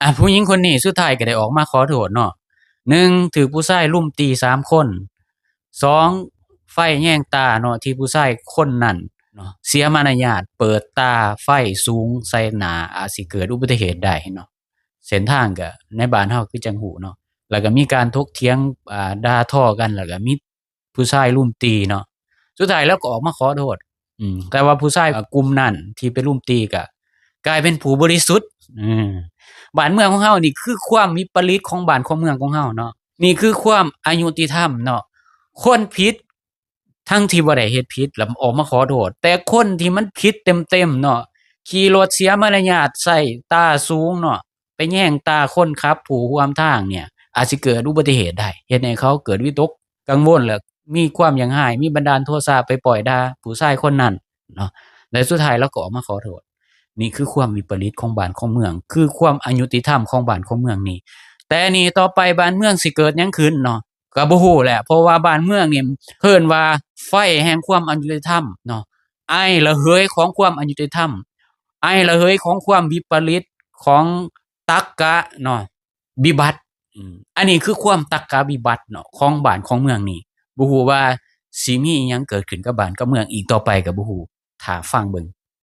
ອ່ະ ຜູ້ຍິງຄົນນີ້ສຸດທ້າຍກໍໄດ້ອອກມາຂໍໂທດເນາະ. ໜຶ່ງ ຖືກຜູ້ຊາຍລຸມຕີສາມຄົນ. ສອງ ໄຟແຍງຕາເນາະ ທີ່ຜູ້ຊາຍຄົນນັ້ນເນາະ ເສຍມານະຍາດ ເປີດຕາໄຟສູງໃສ່ໜ້າ ອາດຊິເກີດອຸບັດຕິເຫດໄດ້ເນາະ. ເສັ້ນທາງກໍໃນບ້ານເຮົາຄືຈັ່ງຮູ້ເນາະ ແລ້ວກໍມີການຖົກຖຽງ ອ່າ ດ່າທໍ້ກັນ ແລ້ວກໍມີ ຜູ້ຊາຍລຸມຕີເນາະ. ສຸດທ້າຍລາວກໍອອກມາຂໍໂທດ. ອືມ ແຕ່ວ່າຜູ້ຊາຍ ອ່າ ກຸ່ມນັ້ນທີ່ໄປລຸມຕີກໍກາຍເປັນຜູ້ບໍລິສຸດ. ເອີ ບ້ານເມືອງຂອງເຮົານີ້ຄືຄວາມວິປະລິດຂອງບ້ານຂອງເມືອງຂອງເຮົາເນາະ. ນີ້ຄືຄວາມອະຍຸຕິທຳເນາະ. ຄົນຜິດ ທັງທີ່ບໍ່ໄດ້ເຮັດຜິດ ແລ້ວອອກມາຂໍໂທດ, ແຕ່ຄົນທີ່ມັນຜິດເຕັມໆເນາະ ຂີ່ລົດເສຍມາລະຍາດ ໃສ່ຕາສູງເນາະ ໄປແຍງຕາຄົນຂັບຜູ້ຮ່ວມທາງເນ່ຍ ອາດຊິເກີດອຸບັດຕິເຫດໄດ້ ເຮັດໃຫ້ເຂົາເກີດວິຕົກກັງວົນ ແລະ ມີຄວາມຢາກຮ້າຍ ມີບັນດານໂທສະໄປປ້ອຍດ່າຜູ້ຊາຍຄົນນັ້ນເນາະ ແລະ ສຸດທ້າຍລາວກໍອອກມາຂໍໂທດ. ນີ້ຄືຄວາມວິປະລິດຂອງບ້ານຂອງເມືອງ ຄືຄວາມອະຍຸຕິທຳຂອງບ້ານຂອງເມືອງນີ້. ແຕ່ນີ້ຕໍ່ໄປບ້ານເມືອງຊິເກີດຫຍັງຂຶ້ນເນາະ ກໍບໍ່ຮູ້ແຫຼະ ເພາະວ່າບ້ານເມືອງນີ້ເອີ້ນວ່າໄຟແຫ່ງຄວາມອະຍຸຕິທຳເນາະ ໄອລະເຫີຍຂອງຄວາມອະຍຸຕິທຳ ໄອລະເຫີຍຂອງຄວາມວິປະລິດຂອງຕັກກະເນາະ ວິບັດ. ອືມ ອັນນີ້ຄືຄວາມຕັກກະວິບັດເນາະ ຂອງບ້ານຂອງເມືອງນີ້. ບໍ່ຮູ້ວ່າຊິມີອີ່ຫຍັງເກີດຂຶ້ນກັບບ້ານກັບເມືອງອີກຕໍ່ໄປກໍບໍ່ຮູ້. ຖ້າຟັງເບິ່ງ